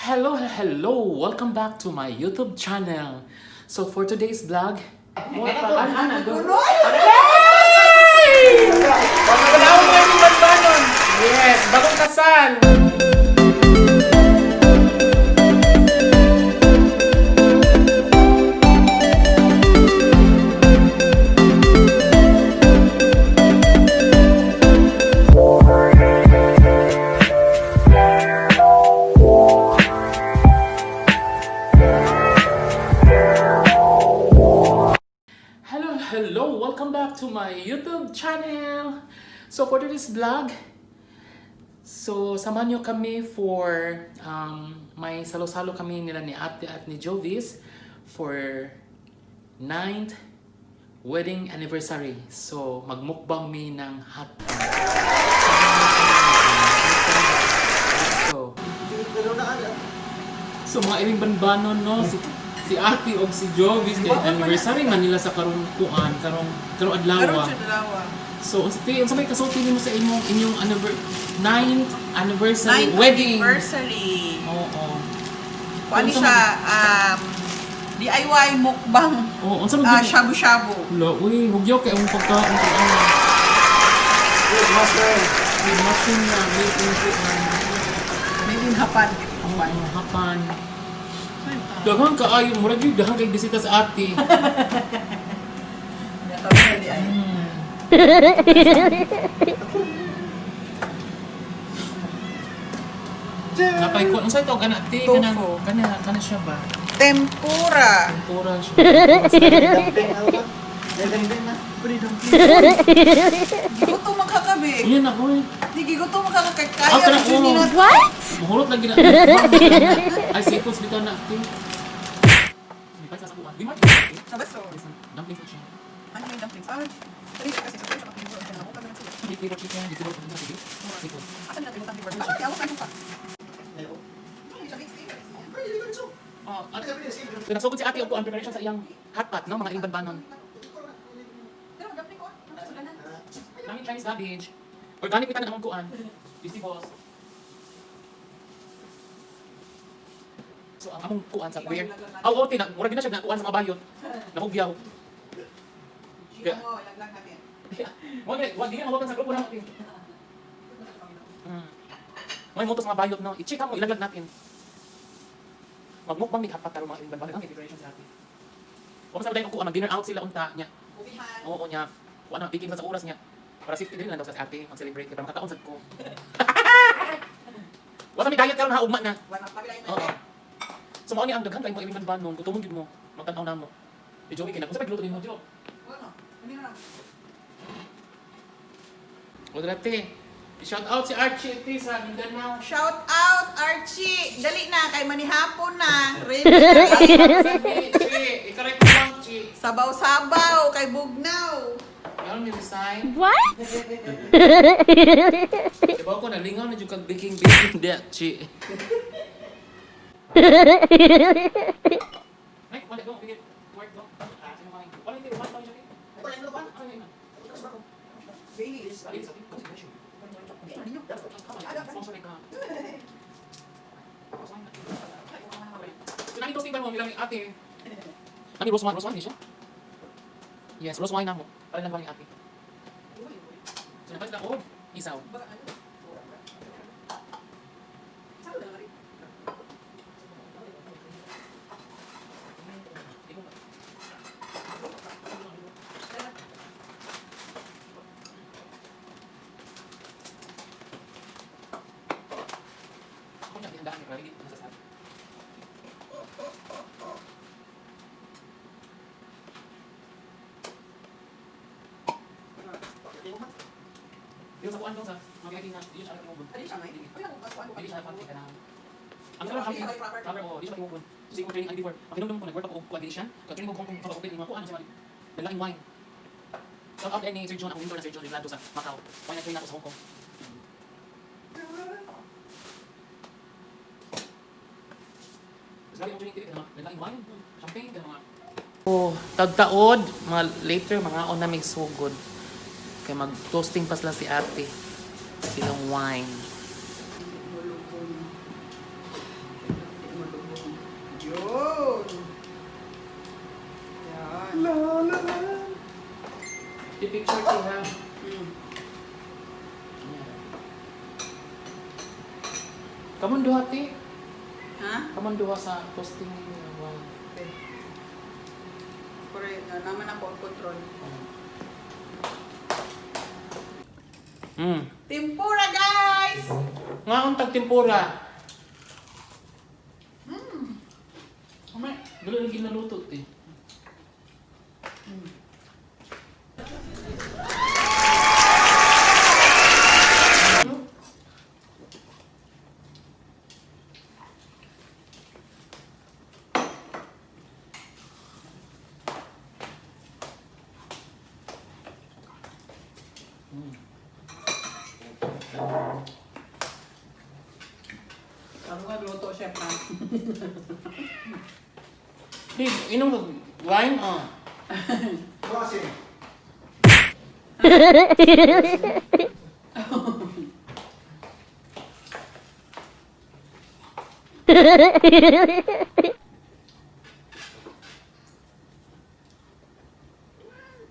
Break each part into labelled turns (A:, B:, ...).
A: Hello, hello! Welcome back to my YouTube channel. So for today's vlog, more pa ana go. Yes, bagong kasal. Hello, hello! Welcome back to my YouTube channel. So for today's vlog, so samahan niyo kami for may salo-salo kami nila ni Ate at ni Jovis for 9th wedding anniversary. So magmukbang mi ng hot dog. Samahan niyo kami. Let's go. So mga iling banbanon, no, si Ate og si Jovis kay anniversary man nila sa karong kuan, karong karong adlaw.
B: Karon siya dalawa.
A: So unsa ti unsa may kasulti nimo sa imong inyong 9th anniversary
B: Ninth
A: wedding?
B: anniversary.
A: Oo.
B: Kuan
A: Unsa
B: siya, DIY mukbang,
A: Oo, unsa man gyud?
B: shabu-shabu.
A: Wala, uy, hugyaw kay imong pagkaon kay ano.
C: Good mushroom.
A: May mushroom na, may kuan.
B: Made in Japan.
A: Oo, hapan. Daghan kaayo, murag gyud daghan kay bisita sa ate. Napay ko, unsa tawag ana ate? Kana
B: Tofu.
A: kana kana siya ba?
B: Tempura.
A: Tempura siya.
C: Dumpling ano ba? Dumpling na.
B: Gigutom ang kakabi.
A: Yun ako eh.
B: Di gigutom ang kakakay.
A: Ah,
B: Kaya
A: tara,
B: rin
A: oo.
B: na.
D: What?
A: Mahurot lagi na. Ay, seafoods bitaw na ate.
B: Sabaso.
A: Dumplings na siya.
B: Ano yung dumplings? Ah, dali kasi sa siya kapag ako kami sila.
A: May flavor chicken, may flavor chicken, seafood.
B: Asan natin yung dumpling? Ah, kaya ako pa.
A: Oh, at pinagsugod si ate og kuan preparation sa iyang hot pot, no, mga ilang banbanon. Namin Chinese cabbage. Organic bitaw na among kuan. Vegetables. So ang among kuan sa weird. Aw, oh, tina, murag na siya na kuan sa mga bayot. Nahugyaw.
B: Chika mo, ilaglag natin.
A: Mo gani, wa di na mawagan sa grupo na natin. May motos mga bayot, no. I-check mo, ilaglag natin. Magmukbang mig hapat karon mga ilang banbanon ang preparation sa ate. Wa man sa dayon kuan mag-dinner out sila unta niya.
B: Ubihan.
A: Oo niya. Wa na piking sa oras niya. Para safety din lang daw sa ate mag-celebrate kay para makakaon sad ko. Wa sa mi diet karon ha, ugma na.
B: Wala pa bilay
A: Oo. So mao ni ang daghan kay mga ilang banbanon, gutomon gid mo. Magtan-aw na mo. Di Joey kay nag-unsa pa gluto nimo, Jo?
B: Wala. Hindi na lang.
A: Odrate. Shout out si Archie iti sa Mindanao.
B: Shout out Archie! Dali na kay manihapon na. Ready na.
A: Chi, i-correct mo lang, Chi.
B: Sabaw-sabaw kay Bugnaw.
A: Meron may resign.
D: What?
A: Diba ko nalingaw na jud kag baking baking dia, Chi. Ay, wala go, bigit. Work go. Ah, sino kain? Wala hindi, wala pa siya. Ano yun?
B: Baileys.
A: Baileys, okay. Sponsor ka. So, nani toasting ba mo nilang ate? Ani rose wine ni siya? Yes, rose wine na mo. Para lang ba ni ate? So, napalit na og isaw. Ako niya, gihandaan ni Riley, nasa sa atin. Yung sa kuan dong sa mga na, di siya nag-move.
B: Dali siya, may.
A: Dili siya nag ka na. Ang sarap siya, proper oh, di siya mag-move. So yung training ID before, makinom ko nag-work ako og kuan dili siya. Ka training ko Hong Kong pa open mga kuan sa mga lalaing wine. Shout out ni Sir John, ang mentor na Sir John Riblado sa Macau. Wine na train ako sa Hong Kong. Mas grabe ang training dili mga lalaing wine, champagne, mga. Oh, tagtaod, mga later mga on na may sugod. Kay mag-toasting pa sila si ate. Silang wine. Picture ti ha. Kamon duha ti.
B: Ha?
A: Kamon duha sa posting ninyo. Wow.
B: Okay. Correct. Naman ako ang control. Tempura, guys!
A: Nga ang tagtimpura.
B: Umay.
A: Dili lagi naluto ti.
B: Sabi ko, luto, chef, ha?
A: Di, inom kag wine ah.
C: Kasi.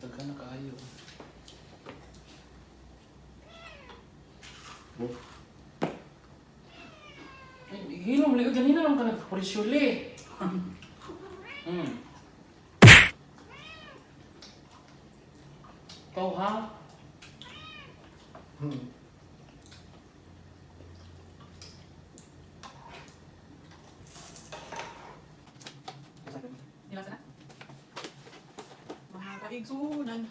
A: Daghan na kaayo. Ay, hilom liyo ganina lang ka nagpresyuli. Ikaw ha?
B: Nilasa na? Mga kaigsunan.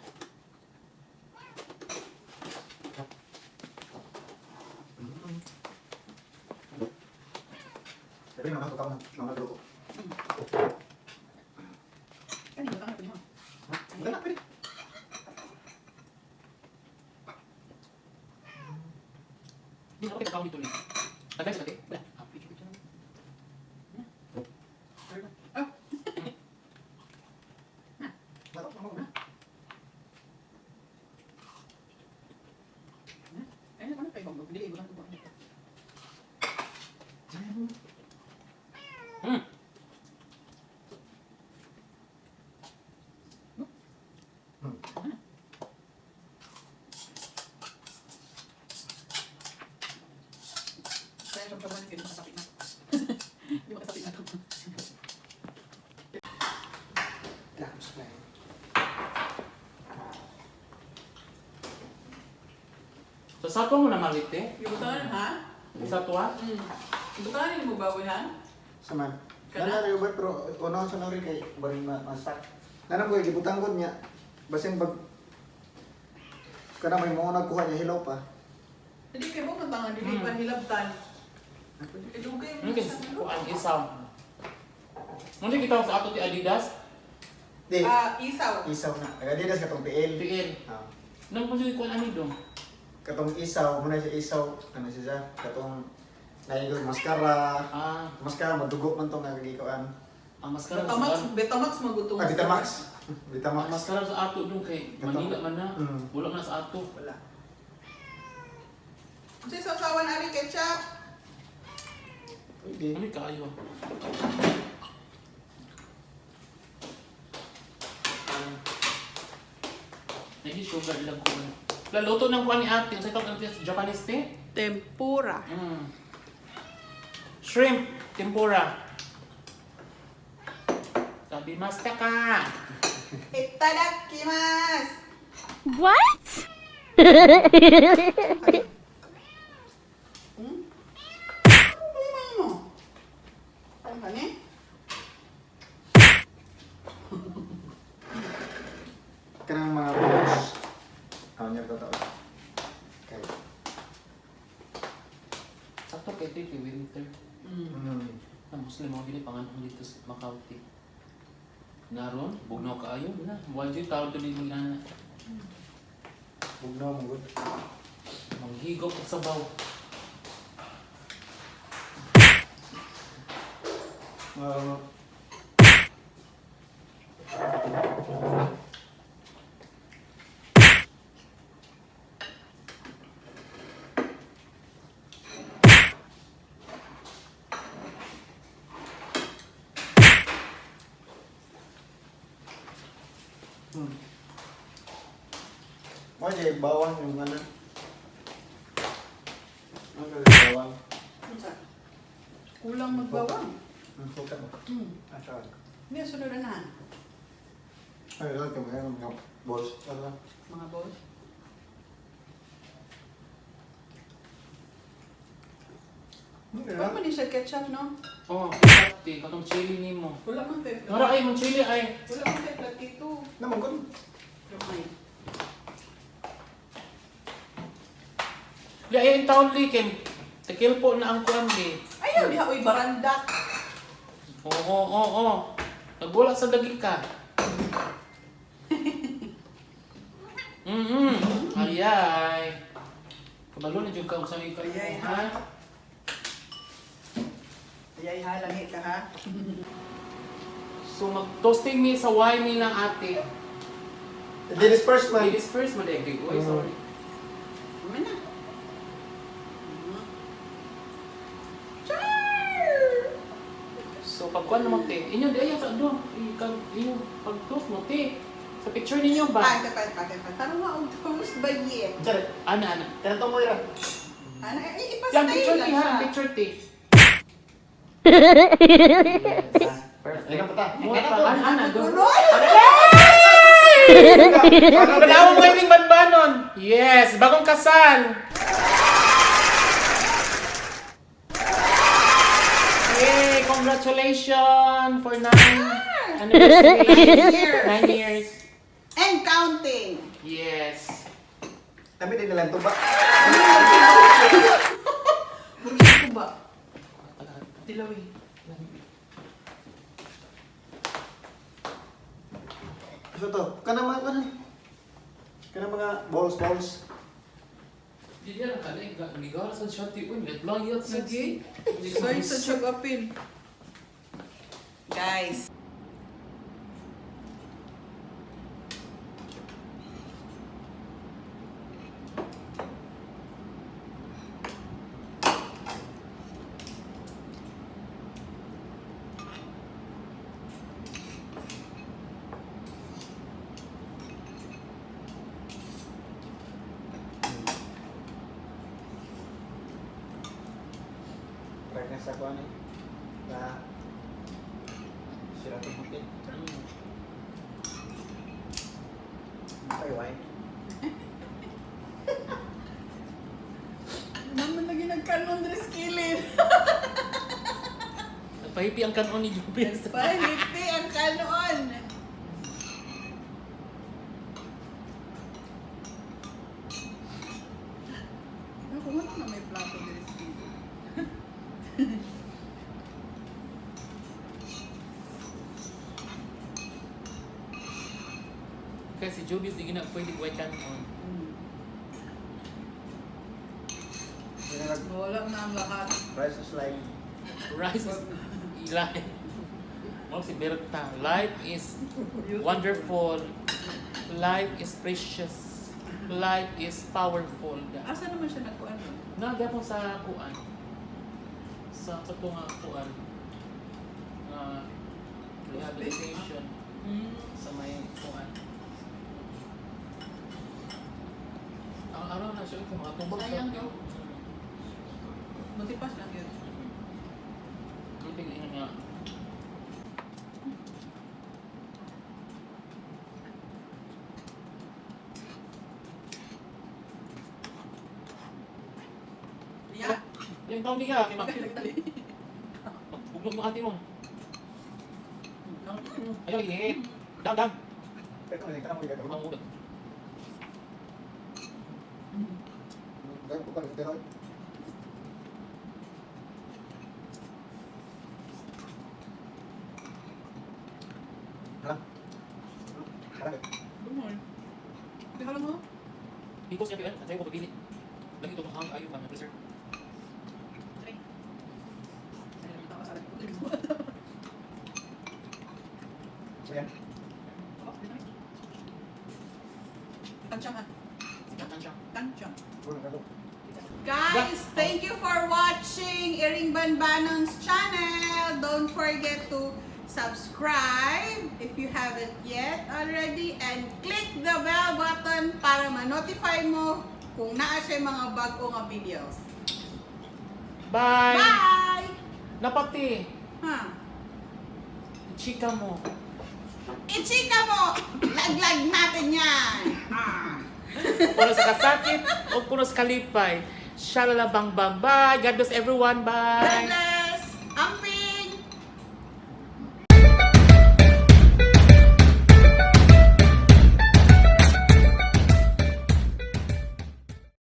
C: Pero yung mga mga luto.
B: Kanina, tangan ko niyo.
C: Wala na, pwede.
A: Hindi na ako dito ulit. Tagay sa kati? Wala. Ah, picture, picture.
B: Ah! Ay, ano kayo bang? Dili, wala ko. Kaya siyang pagkawan, hindi makasapit na. Hindi makasapit na to.
C: Tapos na yun.
A: So, sa mo na malit eh?
B: Ibutan, ha?
A: Sa tuwa?
B: Ibutanin mo ba, ha?
C: Saman.
B: Kana?
C: Nana rin ba pero una sa nori kay baring masak. Nana ko gibutang ko niya. Basin pag kana may mga nagkuha niya hilaw pa.
B: Hindi kayo mo matangan, dili pa hilabtan. Idugay mo
A: Ano
B: siya.
A: kuan isaw? Muna kita sa ato ti Adidas?
C: Di,
B: Ah, isaw.
C: isaw na. Adidas katong PL.
A: PL.
C: Ah.
A: Nang kung kuan ani dong.
C: Katong isaw, muna siya isaw, ano siya siya? Katong naigog maskara.
A: Ah,
C: Maskara madugo man tong nagagikuan.
A: ang maskara sa
B: Betamax, Betamax magutong.
C: Ah, Vitamax.
A: Ang
C: Vitamax.
A: maskara sa ato dong kay Manila man na. Wala man na sa ato.
C: Wala.
B: Kasi sausawan ari ketchup.
C: Pwede.
A: Ano kaayo? Nagi sugar lang ko. Laluto ng kuan ni ate. Sa tawag natin sa Japanese tea?
B: Tempura.
A: Shrimp tempura. Sabi master ka.
B: Itadakimasu.
D: What?
B: Ano mo? Ano ka ni?
C: Kanang mga rolls. Ah, niya totoo. Okay.
A: Sakto kay ito kay winter. Ang Muslim mo gini pangalan dito sa Macau ti. Naron, bugnaw kaayo na. Why di tawag to din na
C: Bugnaw mo good.
A: manghigop og sabaw.
C: Mo jay bawang yung ano. Ano ka bawang?
B: Unsa? Kulang magbawang.
C: Ang suka mo. Ah, sure.
B: Hindi, sunod na.
C: Ay, wala ka ba? Mga balls. Ano?
B: Mga boss. Wala man ni siya ketchup, no?
A: Oh, pati katong chili nimo.
B: Wala man kay
A: Mara kay mong chili ay.
B: Wala man kay platito.
C: Naman ko.
B: Gamay.
A: Di ay ang taon li ken. Tikil po na ang kuan li.
B: Ayaw diha oy barandak.
A: Oo. Nagwala sa dagi ka. Ayay. Kabalo na jud ka og sa ikaw.
B: Ayay,
A: ha?
B: ha? Ayay ha, langi ka ha.
A: So mag-toasting mi sa wine ni lang ate.
C: Ladies first man.
A: Ladies first mo dai. Oy, sorry.
B: Amen na. Char!
A: So pagkuan naman te, inyo di ayaw sa do. Ikag inyo pag-toast mo te. Sa picture ninyo ba?
B: Ay, kapal pa, kapal. Tarong wa og toast ba ye?
C: Char.
A: Ana ana.
C: Kanatong mo ira.
B: Ana, ay,
A: Yan
B: ipastay
A: picture
B: lang
A: ti ha,
B: siya.
A: picture ti. Yes. Perfect.
C: Ay, pa.
A: Mo pa ana ana do.
B: Kunoy!
A: Wala mo may banbanon. Yes, bagong kasal. Yay! Congratulations for 9 anniversary.
B: Years.
A: 9 years.
B: And counting.
A: Yes.
C: Kami din nalang tuba.
B: Burgis ko ba? Dilaw eh.
C: So to, kana mga kana. Kana mga balls balls.
A: Di yan ang kalay. Gigar sa siya ti uy. Naglayat sa gi.
B: Sorry sa siyag apil. Guys.
C: Pregnant sa kuan eh. Na sila to buti. Ay, why?
B: Naman lagi nagkanon dress kilid.
A: Nagpahipi ang kanon ni Jubis.
B: Pahipi ang kanon. Ano kung ano na may plato dress kilid?
A: Kaya si Jubis di gina pwede white kanon.
B: Wala na ang lahat.
C: Rice is life.
A: Rice is life. Mo si Berta. Life is wonderful. Life is precious. Life is powerful.
B: Asa naman siya nagkuan?
A: Nagyapon sa kuan. Sa po nga kuan. Nga rehabilitation sa may kuan. Ang araw na siya kung makatubag siya.
B: Sayang, no? Matipas lang yun.
A: Ang tingin nga.
B: Yeah.
A: Yung taon niya, kay Bugnok mo ate mo. Ayaw, hihit. Down, down.
C: Pero kung kana mo gagawin.
A: Ang ulo.
C: Gagawin ko pa rin. Hala. Hala.
B: Dumoy. Di alam mo?
A: Hikos niya, at sa'yo ko pagpili. Lagi ito hang ayo ka na, please sir.
C: Ayan.
B: Tansyang ah.
A: Sikat siya.
B: Tansyang.
C: Bulo na to.
B: Guys, thank you for watching Iring Banbanon's channel. Don't forget to Subscribe if you haven't yet already and click the bell button para ma-notify mo kung naa siya mga bago nga videos.
A: Bye!
B: Bye!
A: Napati,
B: Ha.
A: chika mo.
B: Ichika mo! Laglag natin yan! Ah.
A: Puno sa kasakit o puno sa kalipay. Shalala bang bang. Bye! God bless everyone.
B: God
A: Bye!
B: bless!